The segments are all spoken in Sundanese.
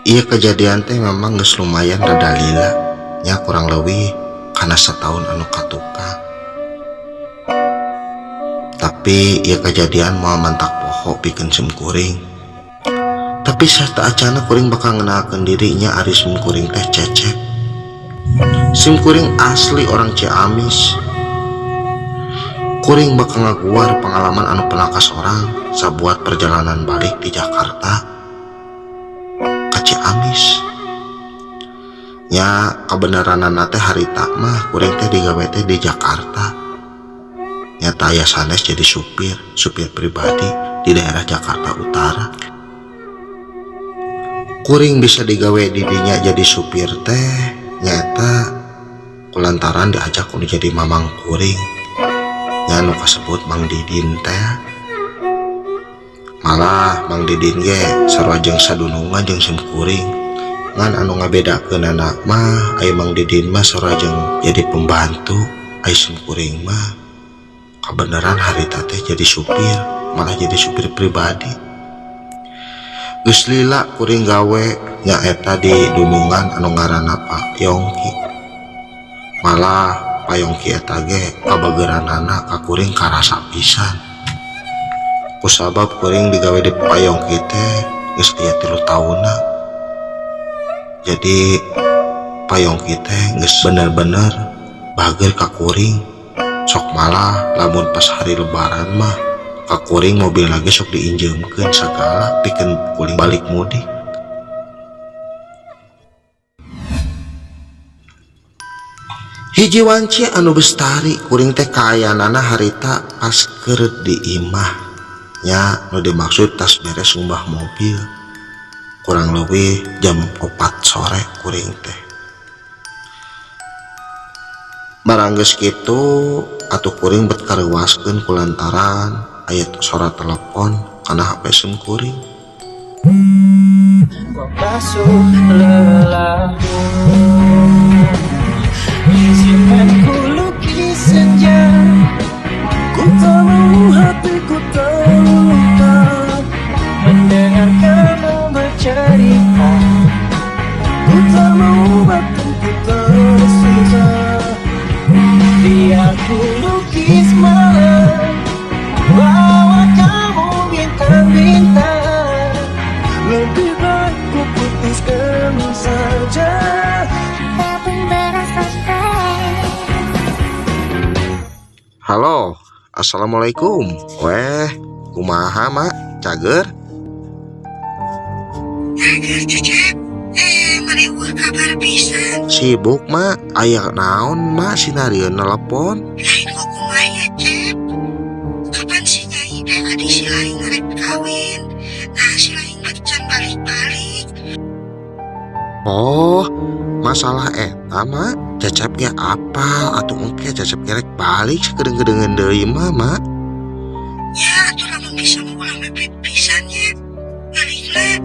Ieu kejadian teh memang geus lumayan rada lila nya, kurang leuwih kana setahun anu katukang. Tapi ieu kejadian moal mantak poho pikeun sim kuring. Tapi sateuacanna kuring bakal ngenalkeun diri nya, ari sim kuring teh Cecep. Sim kuring asli orang Ciamis. Kuring bakal ngaguar pengalaman anu pernah kasorang sabuat perjalanan balik di Jakarta ka Ciamis. Nya, kabeneranana teh harita mah kuring teh digawe teh di Jakarta. Nyata aya sanes jadi supir, supir pribadi di daerah Jakarta Utara. Kuring bisa digawe di dinya jadi supir teh nyata kulantaran diajak kudu jadi mamang kuring. Nya, nu kasebut Mang Didin teh. Malah Mang Didin ge sarua jeung sadunungan jeung sim kuring. Ngan anu ngabedakeunana mah aya Mang Didin mah sarua jeung jadi pembantu, aya sim kuring mah kabeneran harita teh jadi supir, malah jadi supir pribadi. Geus lila kuring gawe nyaeta di dunungan anu ngaranna Pak Yongki. Malah Pak Yongki eta ge kabageranana ka kuring karasa pisan. Kusabab kuring digawe di Pak Yongki teh geus aya 3 taunna. Jadi Pak Yongki teh geus bener-bener bager ka kuring. Sok malah lamun pas hari lebaran mah ka kuring mobil lagi sok diinjeumkeun sagala pikeun kuring balik mudik. Hiji wanci anu bestari kuring teh kaayaanana harita pas keur di imah. Nya, nu dimaksud tas beres ngumbah mobil. Kurang leuwih jam 4 sore kuring teh. Barang geus kitu atuh kuring bet kareuwaskeun kulantaran aya sora telepon kana HP sim kuring. Basuh lelahmu. Izinkan ku lukis senja. Ku tak mau hatiku terluka. Mendengar kamu bercerita. Ku tak mau batinku tersiksa. Biar ku lukis malam bahwa kamu bintang-bintang. Lebih baik ku putuskan saja. Tak pun berasa. Halo, assalamualaikum. Weh, kumaha, Mak? Cager? Cager, Cecep. Eh, maneh euweuh kabar pisan. Sibuk, Mak. Aya naon, Mak, sinarieun telepon? Lain kok kumaha ya, Cep. Kapan si Nyai teh adik si lain arek kawin? Nah, si lain mah can balik-balik. Oh, masalah eta, Mak. Cecep ge apal atuh, engke Cecep ge rek balik sakedeung-kedeungeun deui mah, Mak. Ya, atuh lamun bisa mah ulah mepet pisan nya. Balikna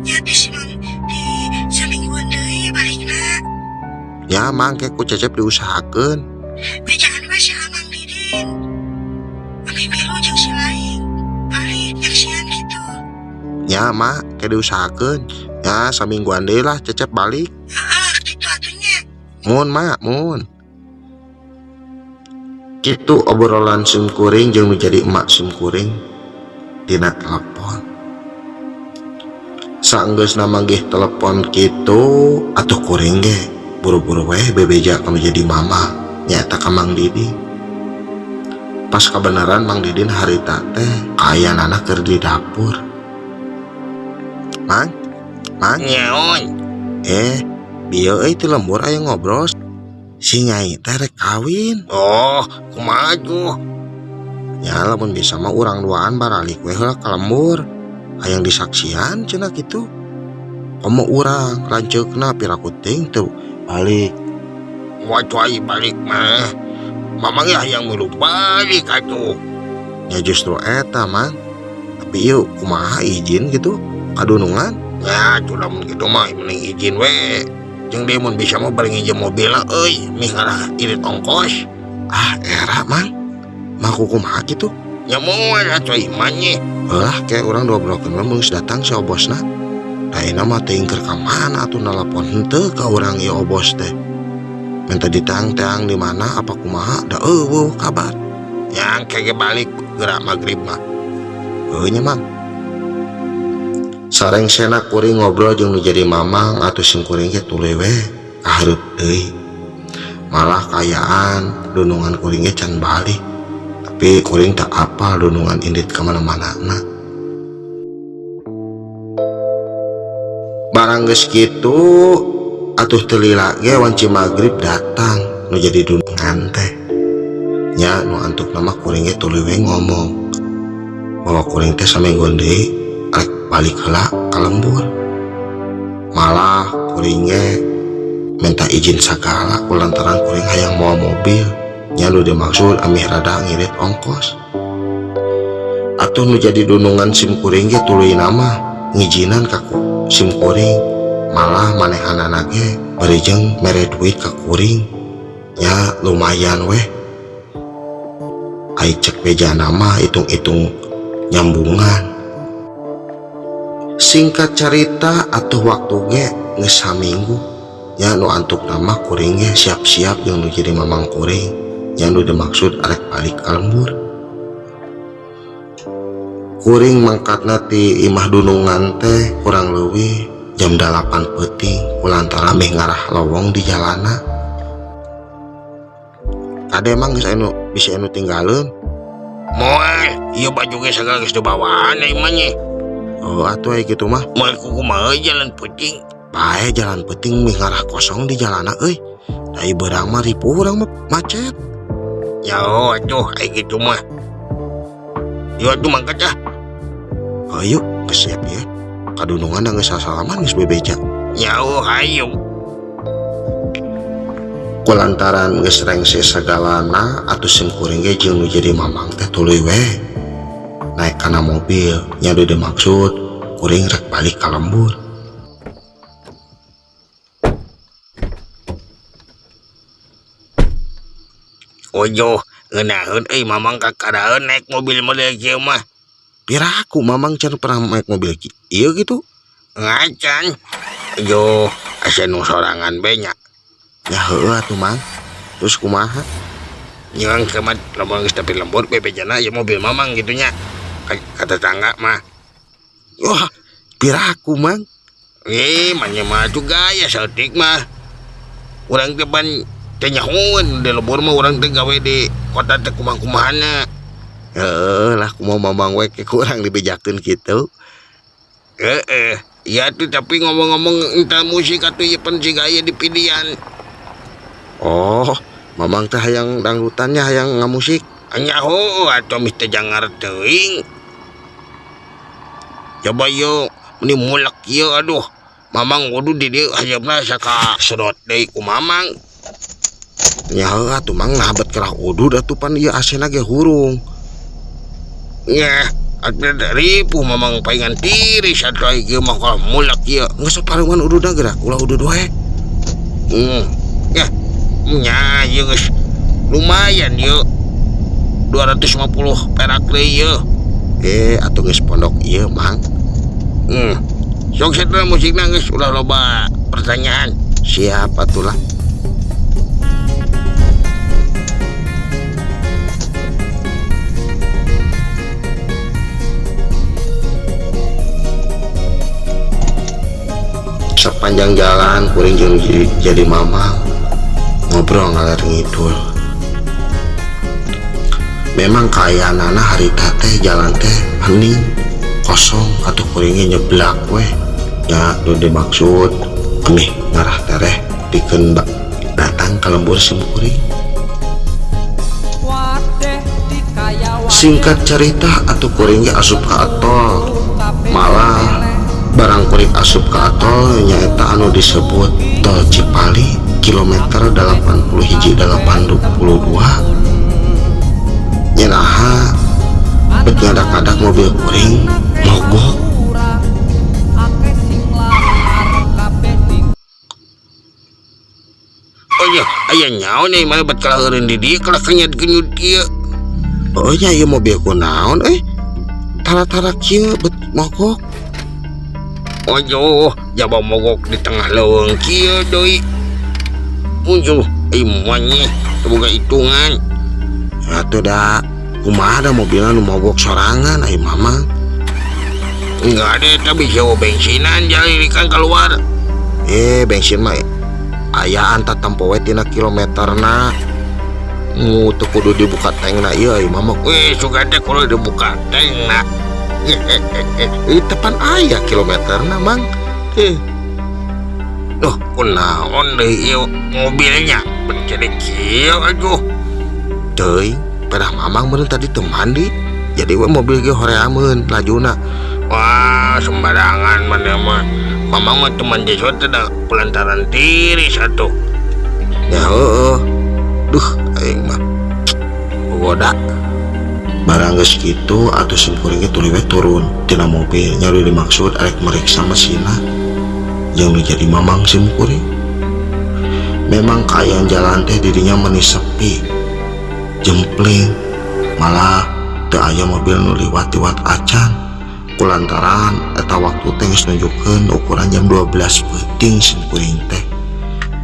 nya di simang di samingguan deui balikna. Ya, Mak, engke ku Cecep diusahakeun. Bejaan we si Amang Didin. Ameh milu jeung si lain. Balik nyaksian gitu. Ya, Mak, ke diusahakeun. Ya, samingguan deui lah Cecep balik. Heeh, kitu atuh nya. Mun, Mak, mun. Kitu obrolan sim kuring jeung nu jadi emak sim kuring dina telepon. Saenggeusna manggih telepon kitu atuh kuring ge buru-buru weh bebeja ka nu jadi mama, nyaeta ka Mang Didin. Pas kabeneran Mang Didin harita teh kaayaanana keur di dapur. Mang, Mang. Nyaon? Eh, bieu euy ti lembur aya ngobrol. Si Nyai teh rek kawin. Oh, kumaha tuh? Ya, lamun bisa mah urang duaan baralik we heula ka lembur. Hayang disaksian cenah kitu. Komo urang lanceukna piraku teuing teu balik. Waduh, ai balik mah. Mamang ya hayang milu balik atuh. Ya justru eta, Mang. Tapi yuk kumaha izin gitu kadunungan? Ya, atuh lamun kitu mah mending izin we. Jeung deui mun bisa mah bari nginjem mobil lah euy, mih ngarah irit ongkos. Ah, era, Mang. Mah kumaha kitu? Ya moal atuh iman nya. Heulah, kayak urang diobrolkeun we mun geus datang si obosna. Da ayeuna mah teuing keur ka mana atuh nalapon henteu ka urang ieu obos teh. Minta diteang-teang di mana apa kumaha da eueuh kabar. Yang kege balik gerak maghrib mah. Heuh nya Mang. Sarengsena kuring ngobrol jeung nu jadi mamang atuh sim kuring ge tuluy we kahareup deui. Malah kaayaan dunungan kuring ge can balik. Tapi kuring tak apal dunungan indit ka mana-manana. Barang geus kitu atuh teu lila ge wanci magrib datang nu jadi dunungan teh. Nya nu antukna mah kuring ge tuluy we ngomong bahwa kuring teh samingguan deui rek balik heula ka lembur. Malah kuring ge minta izin sagala kulantaran kuring hayang mawa mobil. Nya nu dimaksud amih rada ngirit ongkos. Atuh nu jadi dunungan sim kuring ge tuluy mah ngijinan ka sim kuring. Malah manehanana ge bari jeung mere duit ka kuring. Nya lumayan weh. Ai cek bejana mah hitung-hitung nyambungan. Singkat cerita atuh waktu ge geus saminggu. Nya nu antukna mah kuring ge siap-siap jeung nu jadi mamang kuring. Nya nu dimaksud arek balik ka lembur. Kuring mangkatna ti imah dunungan teh kurang leuwih jam 8 peuting kulantaran meh ngarah lowong di jalana. Kade emang geus anu bisi anu tinggaleun. Moal, ieu baju ge sagala geus dibawaan ieu mah nya. Oh, atuh aya kitu mah. Moal kumaha jalan peuting. Bae jalan peuting meh ngarah kosong di jalana euy. Da ieu beurang mah ripuh urang mah macet. Ya oh, atuh aya kitu mah. Yuk atuh mangkat ah. Ayo, geus siap ya. Kadunungan da geus sasalaman geus bebeja. Ya oh, hayu. Kulantaran geus rengse sagalana atuh sim kuring ge jeung nu jadi mamang teh tuluy we naik kana mobil. Nya nu dimaksud kuring rek balik ka lembur. Ojo, ngeunaheun euy mamang kakaraeun naik mobil model kieu mah. Piraku mamang can pernah naik mobil ieu gitu. Ngacan. Ojo, asa nu sorangan be nya. Ya heueuh atuh Mang. Terus kumaha? Nyeung kemat lamun geus tapi lembur bebejana ieu mobil mamang gitu nya. Ka tetangga mah. Wah, piraku Mang. Manya mah juga ya saeutik mah. Urang teh pan teh nyahoeun di lembur mah urang teh gawe di kota teh kumaha-kumahana. Heeh lah kumaha mamang we ke kurang dibejakeun kitu. Heeh, ya tuh tapi ngomong-ngomong entar musik atuh ieu pan siga aya di pidian. Oh, mamang teh hayang dangdutannya hayang ngamusik. Nyaho atuh mih teh jangar teuing. Coba yeuh meni mulek ieu aduh. Mamang kudu di dieu hayamna saka sedot deui ku mamang. Nyaho atuh Mang nah bet kerah udud atuh pan ieu asena ge hurung. Nyah, atuh ripuh mamang paingan tiris atuh ieu mah kalah mulek ieu. Geus saparungan ududna geura, ulah udud wae. Nyah, nya ieu geus lumayan ieu. 250 perak deui ieu. Atuh geus pondok ieu Mang. Sok setel musikna geus ulah loba pertanyaan. Siap atulah. Sepanjang jalan kuring jeung jadi mamang ngobrol ngaler ngidul. Memang kaayaanana harita teh jalan teh hening kosong atuh kuringnya nyeblak weh. Ya nu dimaksud amih ngarah tereh pikeun datang ka lembur sim kuring. Singkat cerita atuh kuring ge asup ka atol. Malah barang kuring asup ka atol nyaeta anu disebut Tol Cipali kilometer 80 hiji 82. Nyenaha bet ngadak-ngadak mobil kuring mogok. Oh iya, aya nyaon nih mana bet kalaheureun di dieu kalah kenyat-kenyut kieu. Oh iya, ieu mobil ku naon euy? Tara-tara kieu bet mogok. Ojo, jaba mogok di tengah leuweung kieu deui. Unjuh, ai monyeh teu boga hitungan. Atuh da kumaha da mobilna nu mogok sorangan ai mamang. Enggak ada eta bisa bensinan jalilikan keluar. Bensin mah ayaan tatempo we tina kilometerna. Mu teu kudu dibuka tankna ieu ai mamang. Wih, suka teh kudu dibuka tankna. Tepan aya kilometerna mang. Duh, kunaon deui ieu mobilnya jadi kieu aduh. Teuing, pedah mamang meureun tadi teu mandi. Jadi we mobil ge horeameun lajuna. Wah, sembarangan maneh mah. Mamang mah teu mandi teh da kulantaran tiris atuh. Ya heueuh. Duh, aing mah goda. Barang geus kitu atuh simkuring ge tuluy we turun tina mobil nya nu dimaksud arek meriksa mesinna. Jeung nu jadi mamang simkuring. Memang kaayaan jalan teh dirinya meni sepi. Jempling, malah teu aya mobil nu liwat-liwat acan. Kulantaran eta waktu teh geus nunjukkeun ukuran jam 12 peuting simkuring teh.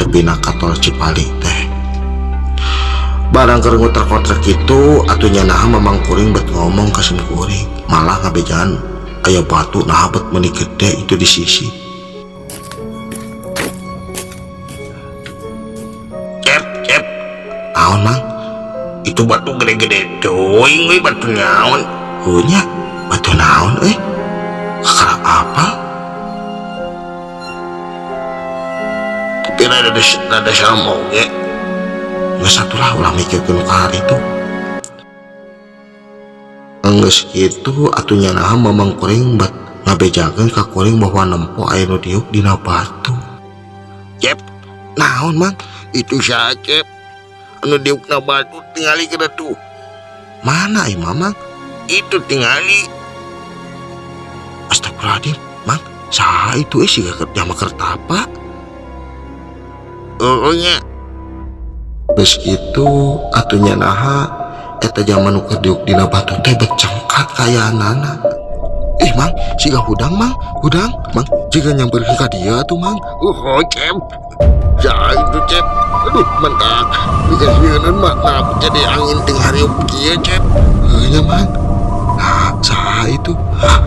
Tebina ka tol Cipali teh. Barang keur nguter-kotrek kitu atuh nya naha mamang kuring bet ngomong ka simkuring. Malah ngabejaan aya batu naha bet meuni gede itu di sisi. Cep, cep. Naon mang? Itu batu gede-gede teuing we batu naon? Heuh nya, batu naon euy? Kakara apa? Tapi rada serem oge. Geus atulah ulah mikirkeun ka itu. Geus kitu atuh nya naha mamang kuring bet ngabejakeun ka kuring bahwa nempo aya nu diuk dina batu. Cep, naon mang? Itu saha Cep? Anu diukna batu tingali kana tuh. Mana ai mamang? Itu tingali. Astagfirullahaladzim, mang, saha itu siga jama kertapa? Heeh nya. Geus kitu atuh nya naha eta jama nu keur diuk dina batu teh becengkat kayaanana. Ih mang, siga hudang mang, hudang mang, jiga nyamperkeun ka dieu atuh mang. Oh, Cep. Saha itu Cep? Aduh, mantap. Dikasiheuneun mah nah jadi angin teu hariup kieu Cep. Heuh nya mang. Nah, saha itu?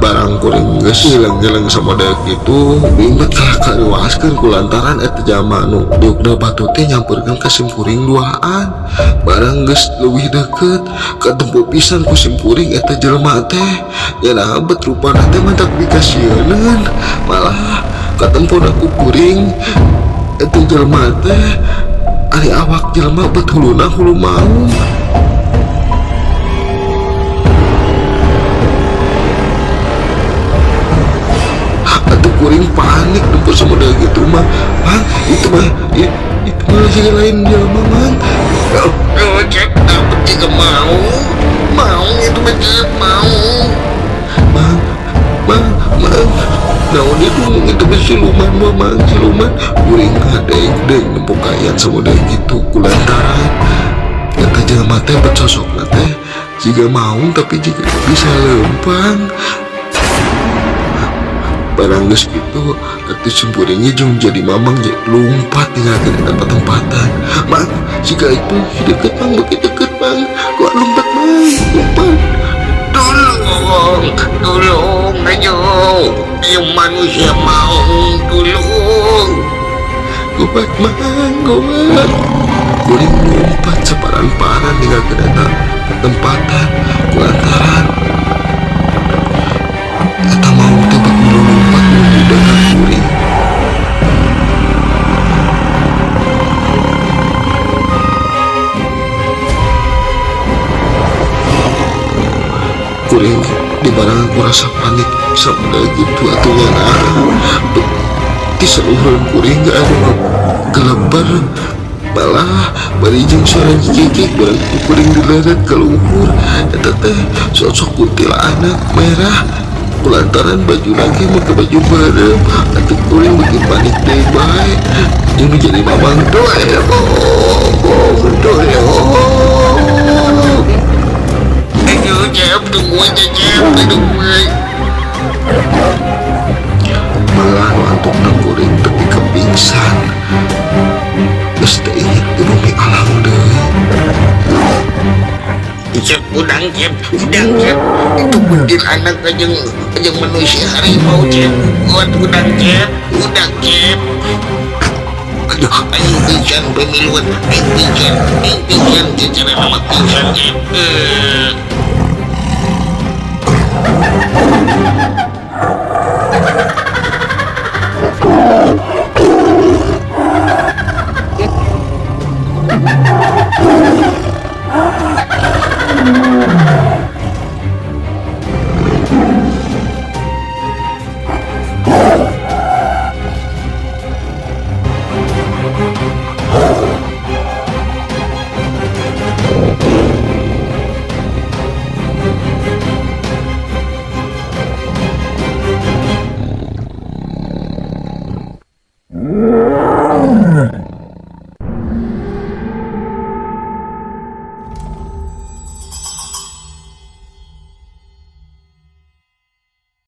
Barang kuring geus ngeleng-ngeleng samodel kitu, binget kalah karuaskeun kulantaran eta jama nu diukna batu teh nyamperkeun ka simkuring duaan. Barang geus leuwih deukeut, katempo pisan ku simkuring eta jelema teh. Ya naha bet rupana teh mantak dikasieuneun. Malah katempona ku kuring eta jelema teh ari awak jelema bet huluna hulu maung. Atuh kuring panik dempur samodel gitu mah. Mang, itu mah, itu mah sih lain jelema mang. Oh, Cep, dapet juga mau. Mau itu mah Cep, mau. Mang, mang, mang. Naon itu, itu mah siluman mah mang, siluman. Kuring ngadeg-deg nempo kayan samodel gitu kulantaran. Eta jelema teh becosokna teh jiga maung tapi jiga bisa lempang. Barang geus kitu atuh simkuringnya jeung jadi mamang ge lompat ninggalkeun eta patempatan. Mang, siga itu deket mang, beuki deket mang. Gua lompat mang, lompat. Tolong, tolong, ayo. Ayo manusia maung, tolong. Gobat mang, gobat. Kuring lompat separan-paran ninggalkeun eta patempatan kulantaran. Eta maung teh bet mulu lompat ngudag ka kuring. Kuring dibarengan ku rasa panik sampai gitu atuh nya nah. Di seluruh kuring gak ada gelebar. Malah bari jeung suara nyikikik bareng ku kuring dileret ke luhur. Eta teh sosok kuntilanak merah kulantaran baju lagi make baju bareng. Atuh kuring bikin panik deui bae. Jeung nu jadi mamang tolong, tolong. Aduh, Cep, tungguin aja, Cep, tungguin. Malah nu antukna kuring tepi ka pingsan. Geus teu inget di bumi alam deui. Cep, udang, Cep, udang, Cep. Itu kuntilanak jeung jeung manusia harimau, Cep. Kuat udang, Cep, udang, Cep. Aduh, aing pingsan pemiluan, aing pingsan, aing pingsan, secara nama pingsan, Cep. Eh.